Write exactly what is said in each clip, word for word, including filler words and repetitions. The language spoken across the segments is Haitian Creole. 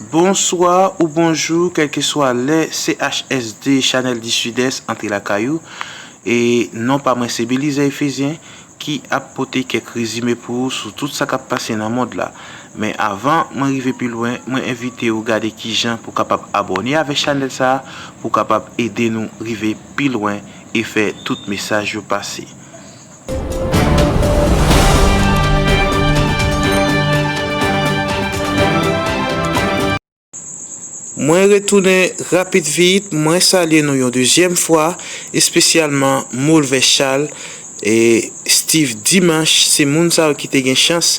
Bonswa ou bonjou, kèlkeswa lè C H S D, Chanèl di Sidès, antre lakay ou. E non pa mwen se Belizaire Ephésien ki ap pote kèk rezime pou ou sou tout sa k ap pase nan mond la. Men avan mwen rive pi lwen, mwen envite ou gade kijan pou kapab abòne avèk chanèl sa a, pou kapab ede nou rive pi lwen e fè tout mesaj yo pase. Mwen retounen rapid vit, mwen salye nou yon dezyèm fwa, espesyalman Moulvè Chal e Steve Dimanche, se moun sa yo ki te gen chans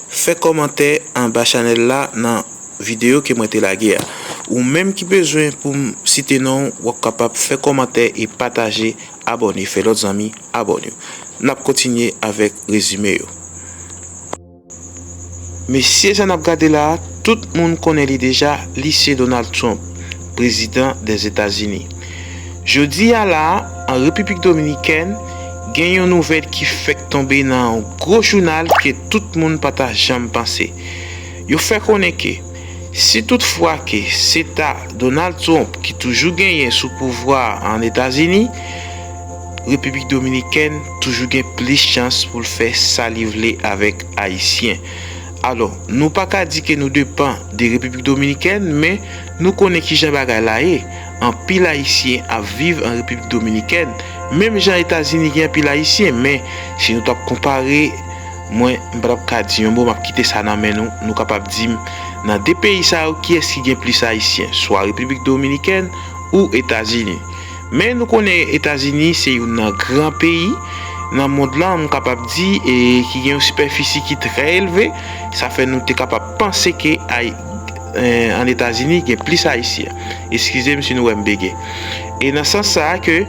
fè kòmantè anba chanèl la nan videyo ke mwen te lage a. Ou menm ki bezwen pou m site non w, w ap kapab fè kòmantè e pataje, abòne, fè lòt zanmi abòne. N ap kontinye avèk rezime yo. Mesye sa n ap gade la a, tout moun konnen li deja, li se Donald Trump, prezidan dèzetazini. Jodi a la a, an Repiblik Dominikèn, gen yon nouvèl ki fèk tonbe nan yon gwo jounal ke tout moun pa ta janm panse. Yo fè konnen ke si toutfwa ke se ta Donald Trump ki toujou genyen sou pouvwa a an Etazini, Repiblik Dominikèn toujou gen plis chans pou l fè sa li vle avèk Ayisyen. Alò, nou pa ka di ke nou depan de Repiblik Dominikèn, men nou konnen kijan bagay la ye. Anpil Ayisyen ap viv an Repiblik Dominikèn, menm jan Etazini gen anpil Ayisyen, men si nou t ap konpare, mwen, m pa t ap ka di yon mo, m ap kite sa nan men nou, nou kapab di m, nan de peyi sa yo, kiyès ki gen plis Ayisyen, swa Repiblik Dominikèn ou Etazini. Men nou konnen Etazini se youn nan gran peyi nan mond lan, m kapab di, e ki gen yon sipèfisi ki trè elve, sa fè nou te kapab panse ke ay, e, an Etazini gen plis Ayisyen. Eskize m si nou wè m bege. E nan sans sa a ke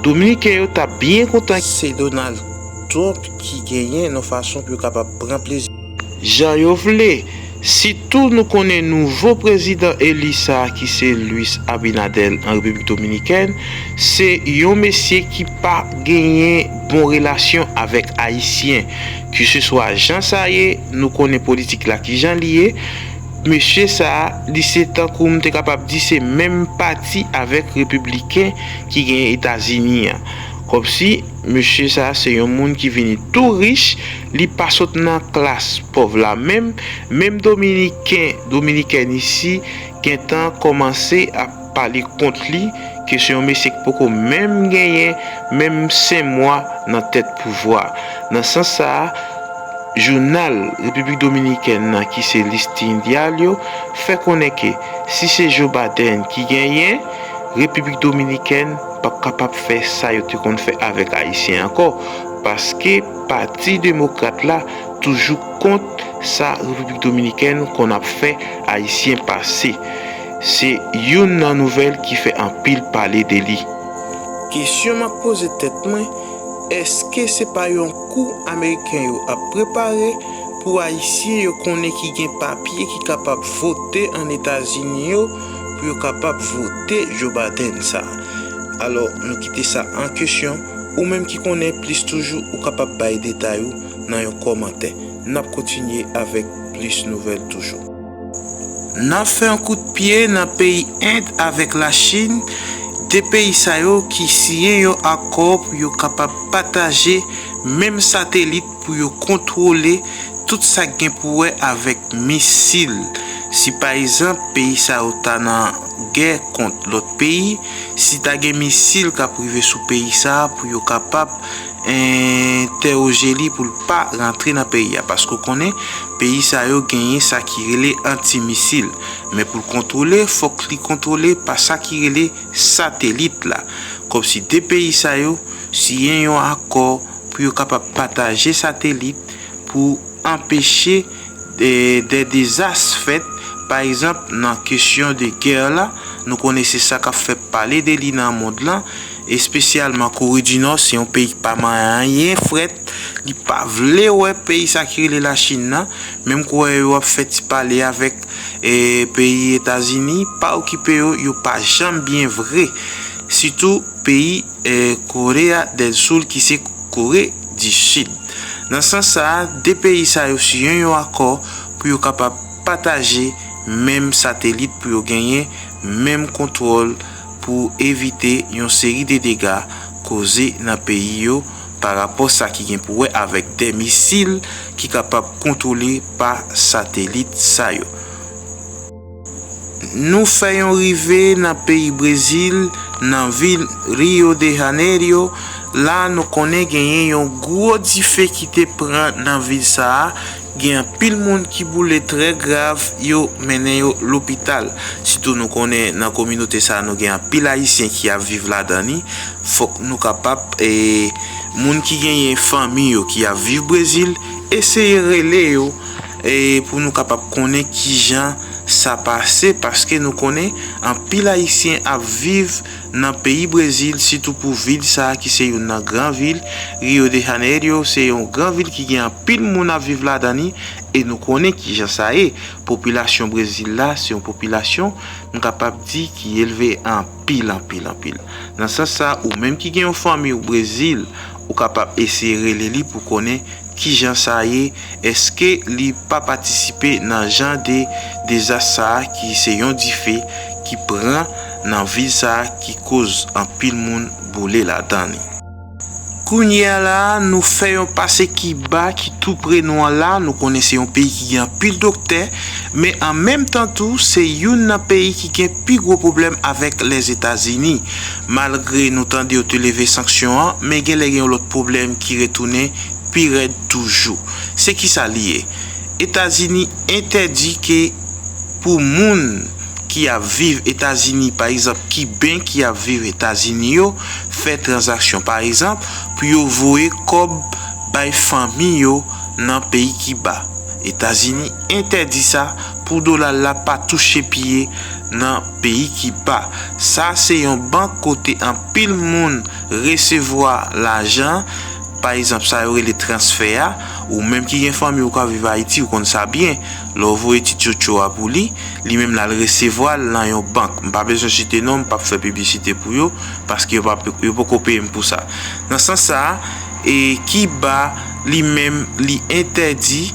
Dominiken yo t ap byen kontan se Donald Trump ki genyen nan fason pou yo kapab pran plezi jan yo vle. Sitou nou konnen nouvo prezidan eli sa a ki se Luis Abinader an Repiblik Dominikèn, se yon mesye ki pa genyen bon relasyon avèk Ayisyen. Keseswa jan sa ye, nou konnen politik la kijan li ye. Mesye sa a, li se tankou m te kapab di se menm pati avèk repibliken ki genyen Etazini an. Kòmsi mesye sa a se yon moun ki vini tou rich, li pa sot nan klas pòv la menm, menm Dominiken, Dominikèn isi gentan kòmanse ap pale kont li, ke se yon mesye k poko menm genyen menm senk mwa nan tèt pouvwa. Nan sans sa a, jounal Repiblik Dominikèn nan ki se Listín Diario fè konnen ke si se Joe Biden ki genyen, Repiblik Dominikèn p ap kapab fè sa yo te konn fè avèk Ayisyen ankò, paske Pati Demokrat la toujou kont sa Repiblik Dominikèn konn ap fè Ayisyen pase. Se youn nan nouvèl ki fè anpil pale de li. Kesyon m ap poze tèt mwen, èske se pa yon kou Ameriken yo ap prepare pou Ayisyen yo konnen ki gen papye ki kapab vote an Etazini yo pou yo kapab vote Joe Biden sa? Alò, nou kite sa an kesyon. Ou menm ki konnen plis toujou, ou kapab bay detay ou nan yon kòmantè. N ap kontinye avèk plis nouvèl toujou. N ap fè yon kout pye nan peyi End avèk Lachin, de peyi sa yo ki siyen yon akò pou yo kapab pataje menm satelit pou yo kontwole tout sa k gen pou wè avèk misil. Si pa egzanp, peyi sa yo ta nan gè kont lòt peyi, si ta gen misil k ap rive sou peyi sa a pou yo kapab entèwoje li pou l pa rantre nan peyi a, paske w konnen peyi sa yo genyen sa ki rele antimisil. Men pou l kontwole, fòk li kontwole pa sa ki rele satelit la. Kòmsi de peyi sa yo siyen yon akò pou yo kapab pataje satelit pou anpeche de, de dezas fèt, pa egzanp, nan kesyon de gè la, nou konnen se sa k ap fè pale de li nan mond lan, espesyalman Kore di Nò, se yon peyi ki pa manyen frèt, li pa vle wè peyi sa ki rele Lachin nan, menm kounye a yo ap fè ti pale avèk, e, peyi Etazini, pa okipe yo, yo pa janm byen vre. Sitou peyi, e, Korea del Sul ki se Kore di Sid. Nan sans sa a, de peyi sa yo siyen yon akò pou yo kapab pataje menm satelit pou yo genyen menm kontwòl pou evite yon seri de dega koze nan peyi yo pa rapò sa ki gen pou wè avèk de misil ki kapab kontwole pa satelit sa yo. Nou fè yon rive nan peyi Brezil, nan vil Rio de Janeiro. La, nou konnen genyen yon gwo dife ki te pran nan vil sa a. Gen anpil moun ki boule trè grav, yo mennen yo lopital. Sitou nou konnen nan kominote sa a, nou gen anpil Ayisyen ki ap viv ladan li. Fòk nou kapab, e, moun ki genyen fanmi yo ki ap viv Brezil, eseye rele yo, e, pou nou kapab konnen kijan sa pase, paske nou konnen anpil Ayisyen ap viv nan peyi Brezil, sitou pou vil sa a ki se youn nan gran vil. Rio de Janeiro se yon gran vil ki gen anpil moun ap viv ladan li, e nou konnen kijan sa ye. Popilasyon Brezil la se yon popilasyon, m kapab di, ki elve anpil, anpil, anpil. Nan sans sa, ou menm ki gen yon fanmi ou Brezil, ou kapab eseye rele li pou konnen kijan sa ye, èske li pa patisipe nan jan de dezas sa a ki se yon dife ki pran nan vil sa a ki koz anpil moun boule ladan li. Kounye a la a, nou fè yon pase Kiba ki tou pre nou an la. Nou konnen se yon peyi ki gen anpil doktè, men an menm tan tou, se youn nan peyi ki gen pi gwo pwoblèm avèk Lèzetazini. Malgre nou tande yo te leve sanksyon an, men genlè gen yon lòt pwoblèm ki retounen pi rèd toujou. Se kisa li ye? Etazini entèdi ke pou moun ki ap viv Etazini, pa egzanp, Kiben ki ap viv Etazini yo, fè tranzaksyon, pa egzanp, pou yo voye kòb bay fanmi yo nan peyi Kiba. Etazini entèdi sa pou dola la pa touche pye nan peyi Kiba. Sa se yon bank kote anpil moun resevwa lajan, pa egzanp, sa yo rele transfè a, ou menm ki gen fanmi ou k ap viv Ayiti, ou konn sa byen. Lè w voye ti tchotcho a pou li, li menm l al resevwa l nan yon bank. M pa bezwen site non, m p ap fè piblisite pou yo, paske yo p ap, yo poko peye m pou sa. Nan sans sa a, e Kiba li menm li entèdi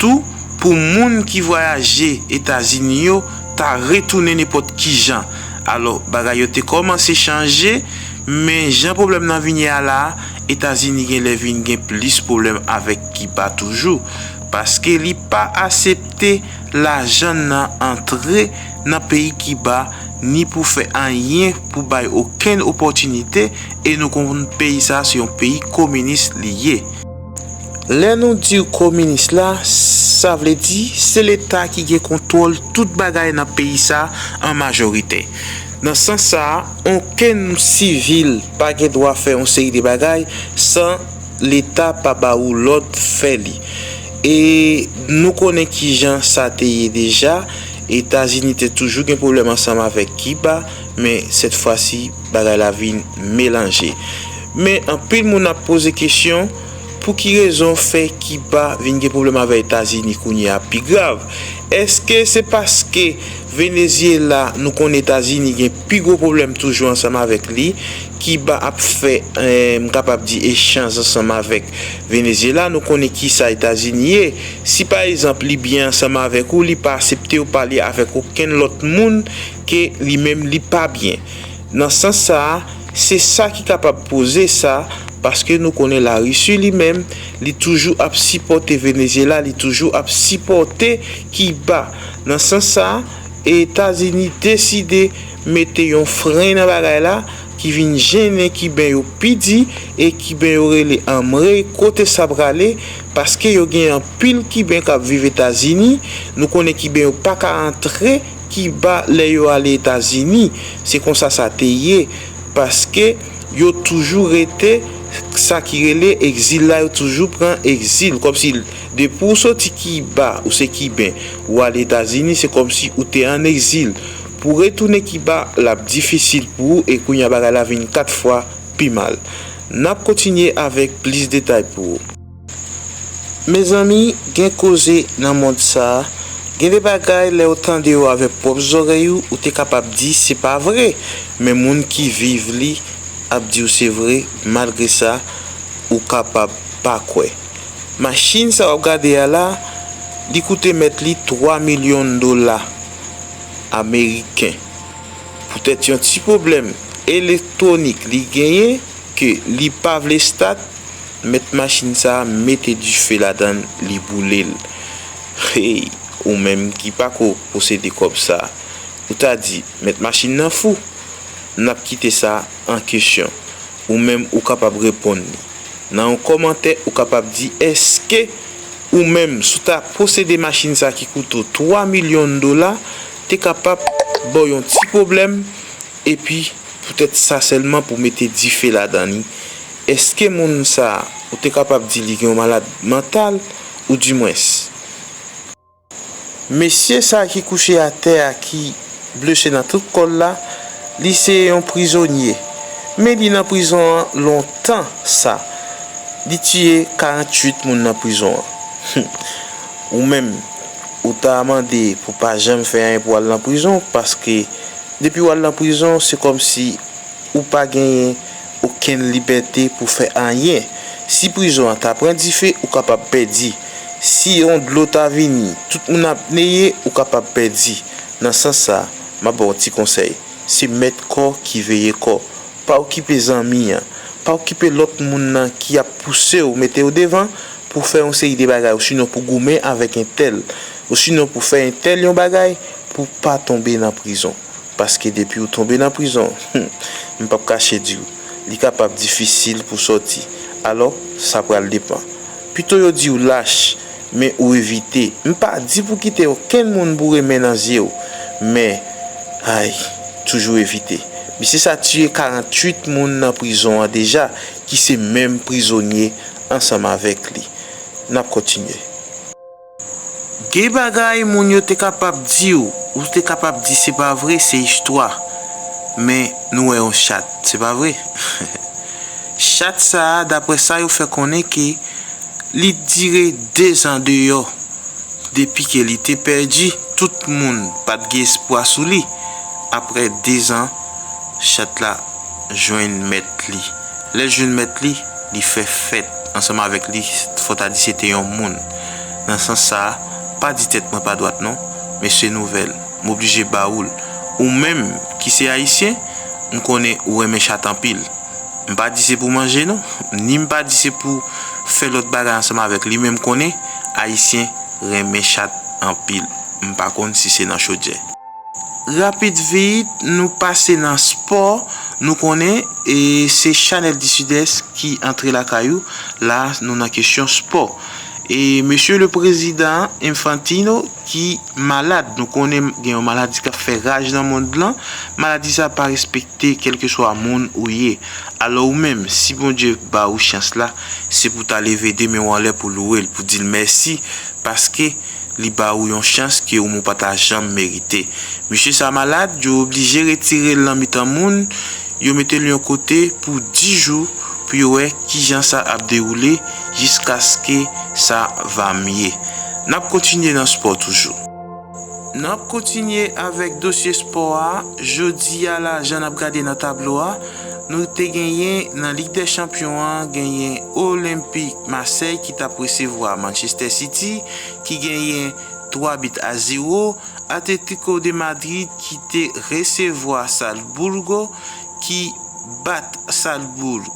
tou pou moun ki vwayaje Etazini yo ta retounen nenpòt ki jan. Alò, bagay yo te kòmanse chanje, men jan pwoblèm nan vin ye a la a, Etazini genlè vin gen plis pwoblèm avèk Kiba toujou, paske li pa aksepte lajan nan antre nan peyi Kiba, ni pou fè anyen pou bay okenn opòtinite, e nou konn peyi sa se yon peyi kominis li ye. Lè nou di kominis la, sa vle di se leta ki gen kontwòl tout bagay nan peyi sa an majorite. Nan sans sa a, okenn sivil pa gen dwa fè yon seri de bagay san leta pa ba ou lòd fè li. E nou konnen kijan sa te ye deja. Etazini te toujou gen pwoblèm ansanm avèk Kiba, men sèt fwa si bagay la vin melanje. Men anpil moun ap poze kesyon, pou ki rezon fè Kiba vin gen pwoblèm avèk Etazini kounye a pi grav? Èske se paske Venezyela, nou konnen Etazini gen pi gwo pwoblèm toujou ansanm avèk li, Kiba ap fè, eh, m kapab di, echanj ansanm avèk Venezyela, nou konnen ki sa Etazini ye. Si pa egzanp li byen ansanm avèk ou, li pa aksepte w pale avèk okenn lòt moun ke li menm li pa byen. Nan sans sa a, se sa ki kapab poze sa, paske nou konnen Larisi li menm, li toujou ap sipòte Venezyela, li toujou ap sipòte Kiba. Nan sans sa a, Etazini deside mete yon fren nan bagay la, ki vin jennen Kiben yo pi di, e Kiben yo rele anmre kote sa prale, paske yo gen anpil Kiben k ap viv Etazini. Nou konnen Kiben yo pa ka antre Kiba lè yo ale Etazini. Se konsa sa te ye, paske yo toujou rete sa ki rele egzil la, yo toujou pran egzil. Kòmsi depi w soti Kiba, ou se Kiben, ou ale Etazini, se kòmsi ou te an egzil. Pou retounen Kiba, l ap difisil pou ou, e kounye a bagay la vin kat fwa pi mal. N ap kontinye avèk plis detay pou ou. Mezanmi, gen koze nan mond sa a. Gen de bagay, lè w tande yo avèk pwòp zòrèy ou, ou te kapab di se pa vre. Men moun ki viv li ap di w se vre, malgre sa, ou kapab pa kwè. Machin sa w ap gade a la, li koute mèt li twa milyon dola. ameriken. Poutèt yon ti pwoblèm elektwonik li genyen ke li pa vle stat, mèt machin sa a mete dife ladan l, li boule l. Hey, ou menm ki pa ko posede kòb sa a, ou ta di mèt machin nan fou? N ap kite sa an kesyon. Ou menm ou kapab reponn li. Nan yon kòmantè, ou kapab di èske ou menm, si w ta posede machin sa ki koute w twa milyon dola, te kapab ba w yon ti pwoblèm, epi poutèt sa sèlman pou mete dife ladan li? Èske moun sa a, ou te kapab di li gen yon malad mantal, oudimwens, mesye sa a ki kouche atè a, ki blese nan tout kò l la, li se yon prizonye. Men li nan prizon an lontan sa. Li tiye karanntuit moun nan prizon an. Ou menm, ou ta mande pou pa janm fè anyen pou w al nan prizon, paske depi w al nan prizon, se kòmsi ou pa genyen okenn libète pou fè anyen. Si prizon an ta pran dife, ou kapab pèdi. Si yon dlo ta vini, tout moun ap neye, ou kapab pèdi. Nan sans sa a, m ap ba w ti konsèy. Se mèt kò ki veye kò. Pa okipe zanmi an. Pa okipe lòt moun nan ki ap pouse w, mete w devan pou fè yon seri de bagay, osinon pou goumen avèk entèl, osinon pou fè entèl yon bagay pou pa tonbe nan prizon. Paske depi w tonbe nan prizon, m p ap kache di w, li kapab difisil pou sòti. Alò, sa pral depann. Pito yo di w lach, men ou evite. M pa di pou kite okenn moun boure men nan zye w, men, ay, toujou evite. Misye sa tiye karanntuit moun nan prizon an deja, ki se menm prizonye ansanm avèk li. N ap kontinye. Gen bagay moun yo te kapab di w, ou te kapab di se pa vre, se istwa. Men nou wè yon chat, se pa vre? Chat sa a, daprè sa yo fè konnen ke li dire dezan deyò. Depi ke li te pèdi, tout moun pa t gen espwa sou li. Aprè dezan, chat la jwenn mèt li. Lè l jwenn mèt li, li fè fèt ansanm avèk li, fò ta di se te yon moun. Nan sans sa a, pa di tèt mwen pa dwat non, men se nouvèl, m oblije ba ou l. Ou menm ki se ayisyen, m konnen ou renmen chat anpil. M pa di se pou manje non, ni m pa di se pou fè lòt bagay ansanm avèk li, men m konnen ayisyen renmen chat anpil. M pa konn si se nan chodyè. Rapid vit, nou pase nan spò. Nou konnen, e, se Chanèl di Sidès ki antre lakay ou. La, nou nan kesyon spò. E mesye le prezidan Infantino ki malad. Nou konnen gen yon maladi k ap fè raj nan mond lan. Maladi sa pa respekte kèlkeswa moun ou ye. Alò ou menm, si Bondye ba ou chans la, se pou w ta leve de men w anlè pou louwe l, pou di l mèsi, paske li ba ou yon chans ke ou menm ou pa ta janm merite. Mesye sa malad, yo oblije retire l nan mitan moun, yo mete l yon kote pou dis jou pou yo wè kijan sa ap dewoule jiskaske sa va mye. N ap kontinye nan spò toujou. N ap kontinye avèk dosye spò a. Jodi a la, jan n ap gade nan tablo a, nou te genyen nan Lig dè Chanpyon an, genyen Olympique Marseille ki t ap resevwa Manchester City, ki genyen twa bit a zewo. Atletico de Madrid ki te resevwa Salzburgo, ki bat Salzburg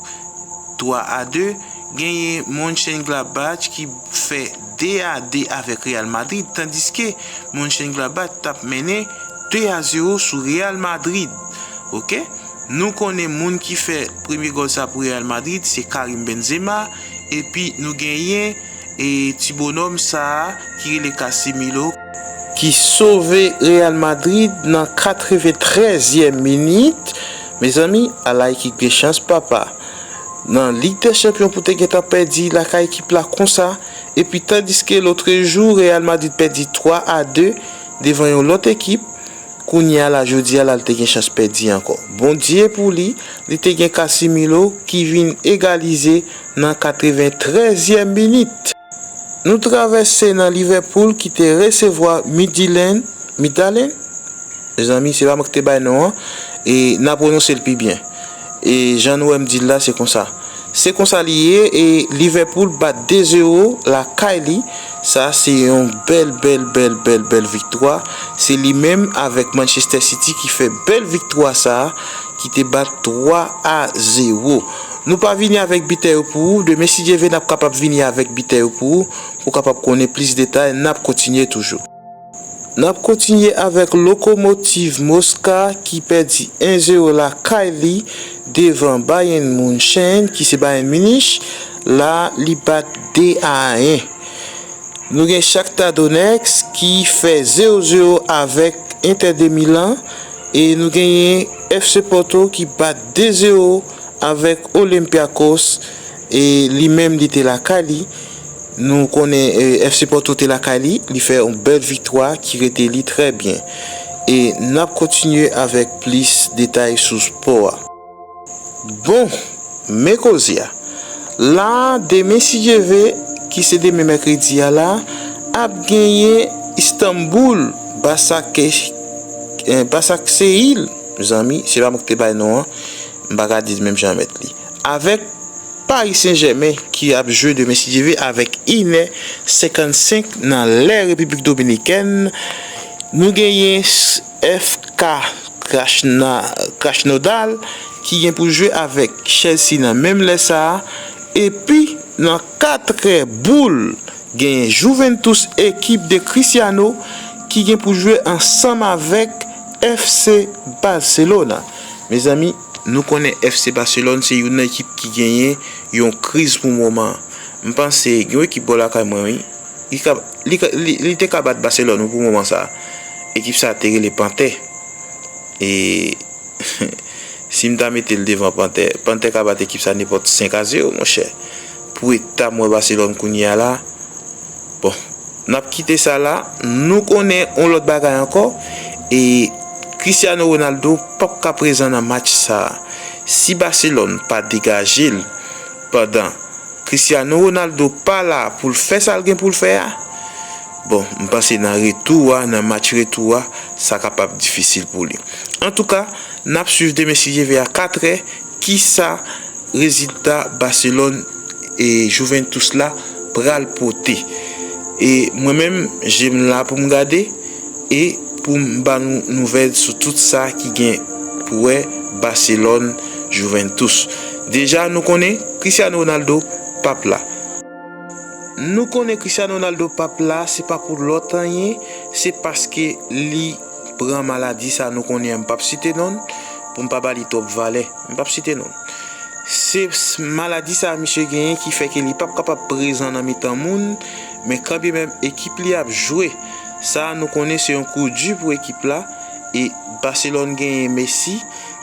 twa a de. Genyen Mönchengladbach ki fè de a de avèk Real Madrid, tandiske Mönchengladbach t ap mennen de a zewo sou Real Madrid. Oke? Nou konnen moun ki fè premye gòl sa pou Real Madrid, se Karim Benzema, epi nou genyen e ti bonòm sa a ki rele Casemiro, ki sove Real Madrid nan katreventrèzyèm minit. Mezanmi, ala ekip gen chans, papa. Nan Lig dè Chanpyon pou te gentan pèdi lakay ekip la konsa, epi tandiske lotrejou Real Madrid pèdi twa a de devan yon lòt ekip, kounye a la, jodi a la, li te gen chans pèdi ankò. Bondye pou li, li te gen Casemiro ki vin egalize nan katreventrèzyèm minit. Nou travèse nan Liverpool ki te resevwa Midtjylland, Midtjylland? Mezanmi, se pa mwen ki te bay non an, e n a pwononse l pi byen. E jan nou wè m di l la, se konsa. Se konsa li ye, e Liverpool bat de zewo lakay li Sa se yon bèl, bèl, bèl, bèl, bèl viktwa. Se li menm avèk Manchester City ki fè bèl viktwa sa a, ki te bat twa a zewo. Nou pa vini avèk bitè yo pou ou. Demen, si Dye vle, n ap kapab vini avèk bitè yo pou ou, pou w kapab konnen plis detay. N ap kontinye toujou. N ap kontinye avèk Lokomotiv Moska ki pèdi en zewo lakay li devan Bayern Munchen, ki se Bayern Munich. La, li bat de a en. Nou gen Shakhtar Donetsk ki fè zewo zewo avèk Inter de Milan. E nou genyen F C Porto ki bat de zewo avèk Olympiakos. E li menm, li te lakay li. Nou konnen, e, F C Porto te lakay li. Li fè yon bèl viktwa ki rete li trè byen. E n ap kontinye avèk plis detay sou spò a. Bon, men koze a. La, demen, si Dye vle, ki se demen mèkredi a la, ap genyen Istanbul, Basak, eh, Basak Seyil, mezanmi, se pa mwen ki te bay non an, m pa ka di l menm jan mèt li. Avèk Paris Saint-Germain ki ap jwe demen, si Dye vle, avèk inè senkannsenk nan lè Repiblik Dominikèn. Nou genyen s-, F K Krasna-, Krasnodar ki gen pou jwe avèk Chelsea nan menm lè sa a. Epi, nan katrè boul, genyen Juventus, ekip de Cristiano, ki gen pou jwe ansanm avèk F C Barcelona. Mezanmi, nou konnen F C Barcelona se youn nan ekip ki genyen yon kriz pou moman an. M panse gen yon ekip bò lakay mwen, wi. Li ka, li ka, li, li te ka bat Barcelona, wi, pou moman sa a. Ekip sa a te rele Pantè. E si m ta mete l devan Pantè, Pantè ka bat ekip sa nenpòt senk a zewo, monchè. Pou eta m wè Barcelona kounye a la, bon, n ap kite sa la. Nou konnen yon lòt bagay ankò. E Cristiano Ronaldo p ap ka prezan nan match sa a. Si Barcelona pa degaje l pandan Cristiano Ronaldo pa la pou l fè sa l gen pou l fè a, bon, m panse nan retou a, nan match retou a, sa kapab difisil pou li. Antouka, n ap swiv demen, si Dye vle, a katrè, kisa rezilta Barcelona e Juventus la pral pote. E mwen menm, je m la pou m gade e pou m ba nou nouvèl sou tout sa ki gen pou wè Barcelona, Juventus. Deja, nou konnen Cristiano Ronaldo p ap la. Nou konnen Cristiano Ronaldo p ap la, se pa pou lòt anyen, se paske li pran maladi sa nou konnen an. M p ap site non l, pou m pa ba li twòp valè. M p ap site non l. Se s-, maladi sa misye genyen ki fè ke li p ap kapab prezan nan mitan moun, men kanmenm ekip li ap jwe. Sa nou konnen se yon kou di pou ekip la, e Barcelona genyen Messi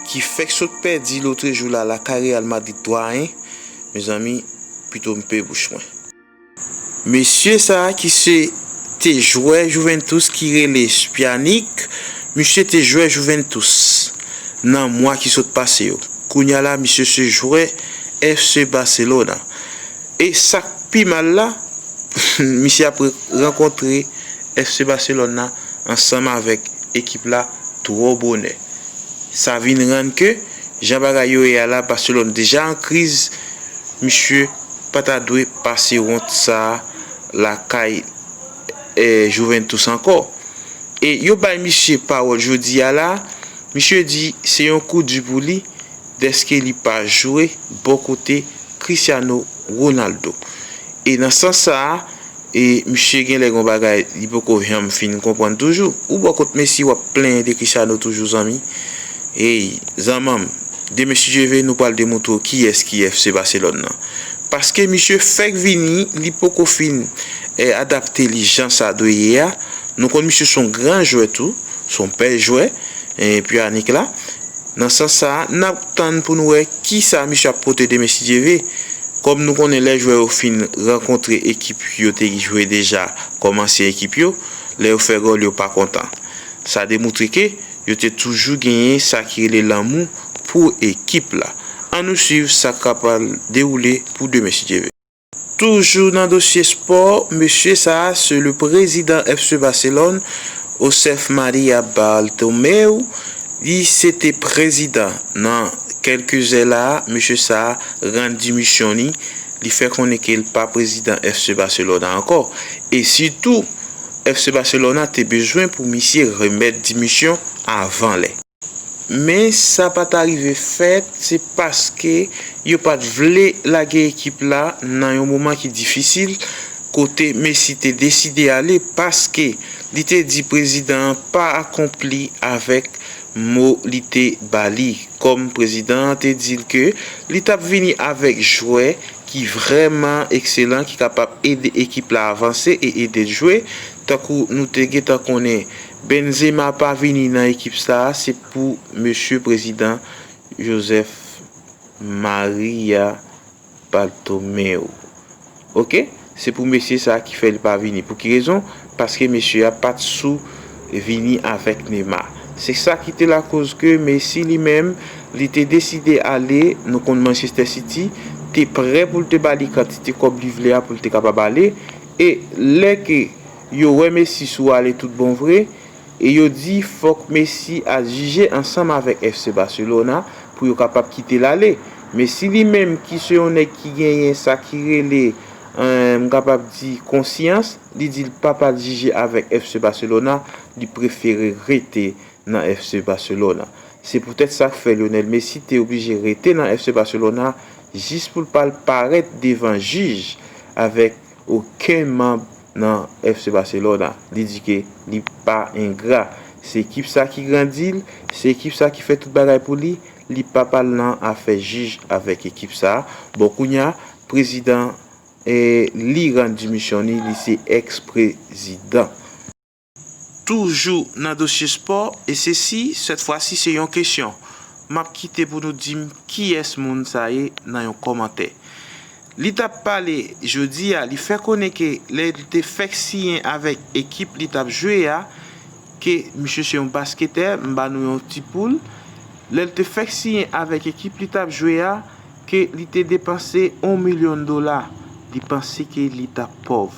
ki fèk sot pèdi lotrejou la lakay Real Madrid twa a en. Mezanmi, pito m pe bouch mwen. Mesye sa a ki se te jwè Juventus ki rele Pjanic, misye te jwè Juventus nan mwa ki sot pase yo. Kounye a la, misye se jwè F C Barcelona. E sa k pi mal la, misye ap rankontre F C Barcelona ansanm avèk ekip la twò bonè. Sa vin rann ke, jan bagay yo ye a la, Barcelona deja an kriz, misye pa ta dwe pase wont sa a lakay, eh, Juventus ankò. E yo bay misye pawòl jodi a la, misye di se yon kou di pou li dèske li pa jwe bò kote Cristiano Ronaldo. E nan sans sa a, e misye genlè gon bagay li poko janm fin konprann toujou. Ou bò kot Messi w ap plenyen de Cristiano toujou, zanmi. Ey, zanmanm, demen si Dye vle, nou pral demontre w kiyès ki F C Barcelona nan. Paske misye fèk vini, li poko fin, eh, adapte li jan sa dwe ye a. Nou konn misye se yon gran jwè tou, se yon bèl jwè, eh, Pjanic la. Nan sans sa a, n ap tann pou n wè kisa misye ap pote demen si Dye vle. Kòm nou konnen lè jwè yo fin rankontre ekip yo te jwe deja kòm ansyen ekip yo, lè yo fè gòl yo pa kontan. Sa demontre ke yo te toujou genyen sa ki rele lanmou pou ekip la. Ann nou swiv sa k ap pral dewoule pou demen si Dye vle. Toujou nan dosye spò, mesye sa a, se le président F C Barcelone, Josep Maria Bartomeu. Li se te prezidan nan kèlke zè la a, mesye sa a rann dimisyon li Li fè konnen ke l pa prezidan F C Barcelona ankò, e sitou F C Barcelona te bezwen pou misye remèt dimisyon avan lè. Men sa pa t arive fèt, se paske yo pa t vle lage ekip la nan yon moman ki difisil, kote Messi te deside ale paske li te di prezidan an pa akonpli avèk mo li te ba li. Kòm prezidan an te di l ke li t ap vini avèk jwè ki vrèman ekselan, ki kapab ede ekip la avanse e ede l jwe. Tankou nou te gentan konnen, Benzema pa vini nan ekip sa a, se pou mesye prezidan Joseph Maria Bartomeu. Oke? Se pou mesye sa a ki fè li pa vini. Pou ki rezon? Paske mesye a pa t sou vini avèk Neymar. Se sa ki te lakoz ke Messi li menm, li te deside ale, nou konn Manchester City te prè pou l te ba li kantite kòb li vle a pou l te kapab ale. E lè ke yo wè Messi sou ale tout bon vre, e yo di fòk Messi al jije ansanm avèk F C Barcelona pou yo kapab kite l ale. Messi li menm ki se yon nèg ki genyen sa ki rele, eh, m kapab di konsyans, li di l p ap al jije avèk F C Barcelona, li prefere rete nan F C Barcelona. Se poutèt sa k fè Lionel Messi te oblije rete nan F C Barcelona jis pou l pa al parèt devan jij avèk okenn manm nan F C Barcelona. Li di ke li pa engra. Se ekip sa ki grandi l, se ekip sa ki fè tout bagay pou li, li p ap al nan afè jij avèk ekip sa. Bon, kounye a, prezidan, eh, li rann dimisyon li, li se èks prezidan. Toujou nan dosye spò, e sesi, sèt fwa si se yon kesyon. M ap kite pou nou di m kiyès moun sa ye nan yon kòmantè. Li t ap pale jodi a, li fè konnen ke lè l te fèk siyen avèk ekip li t ap jwe a, ke misye se yon basketè, m ba nou yon ti poul. Lè l te fèk siyen avèk ekip li t ap jwe a, ke li te depanse yon milyon dola. Li panse ke li t ap pòv.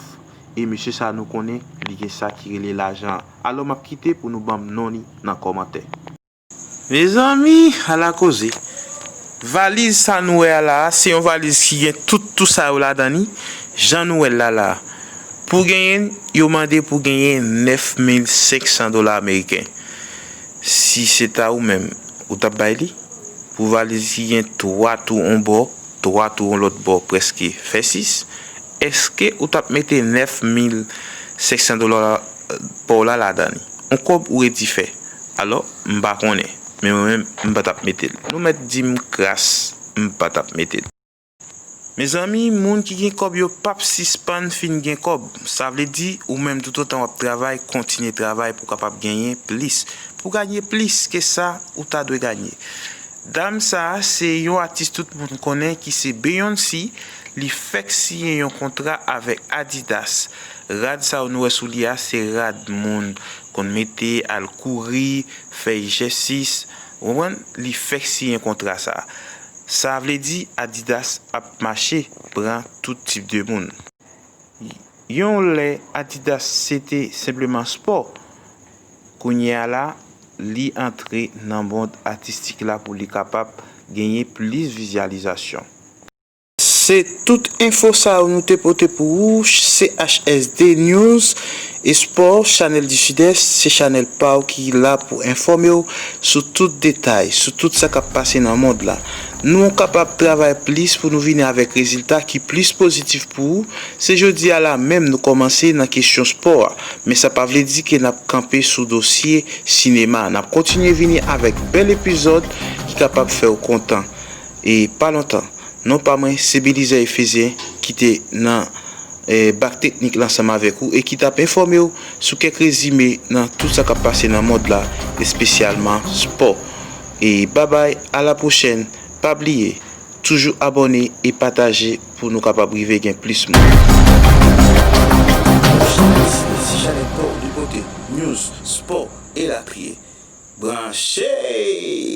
E mesye sa nou konnen, li gen sa ki rele lajan. Alò m ap kite pou nou ban m non li nan kòmantè. Mezanmi, ala koze. Valiz sa nou wè a la a, se yon valiz ki gen tout, tout sa yo ladan li, jan nou wè l la la a. Pou genyen l, yo mande pou genyen nèf mil senk san dola ameriken. Si se ta ou menm, ou t ap bay li? Pou valiz ki gen twa twou yon bò, twa twou yon lòt bò, prèske fè sis, èske ou t ap mete nèf mil senk san dola pa w la ladan li? On kòb ou redi fè. Alò, m pa konnen. Men mwen menm, m pa t ap mete l. Nou mèt di m kras, m pa t ap mete l. Mezanmi, moun ki gen kòb yo p ap sispann fin gen kòb. Sa vle di, ou menm toutotan w ap travay, kontinye travay pou w kapab genyen plis. Pou w ganye plis ke sa ou ta dwe ganye. Dam sa a se yon atis tout moun konnen ki se Beyoncé, li fèk siyen yon kontra avèk Adidas. Rad sa yo nou wè sou li a se rad moun konn mete al kouri, fè ejèsis, ou konprann? Li fèk siyen kontra sa a. Sa vle di Adidas ap mache pran tout tip de moun. Yon lè Adidas se te senpleman spò, kounye a la, li antre nan mond atistik la pou li kapab genyen plis vizyalizasyon. Se tout enfo sa yo nou te pote pou ou, C H S D News. Espò, Chanèl du Sud-Est, se chanèl pa w ki la pou enfòme w sou tout detay, sou tout sa k ap pase nan mond la. Nou kapab travay plis pou nou vini avèk rezilta ki plis pozitif pou ou. Se jodi a la menm nou kòmanse nan kesyon spò a, men sa pa vle di ke n ap kanpe sou dosye sinema. N ap kontinye vini avèk bèl epizòd ki kapab fè w kontan. E pa lontan, non pa mwen se Belizaire Ephésien ki te nan, eh, bak teknik la ansanm avèk ou e ki t ap enfòme w sou kèk rezime nan tout sa k ap pase nan mond la, espesyalman spò. E babay, a la pwochèn, pa bliye, toujou abòne e pataje pou nou kapab rive gen plis moun. Chanèl Sine, se chanèl pa w de pote news, spò, elatriye. Branche!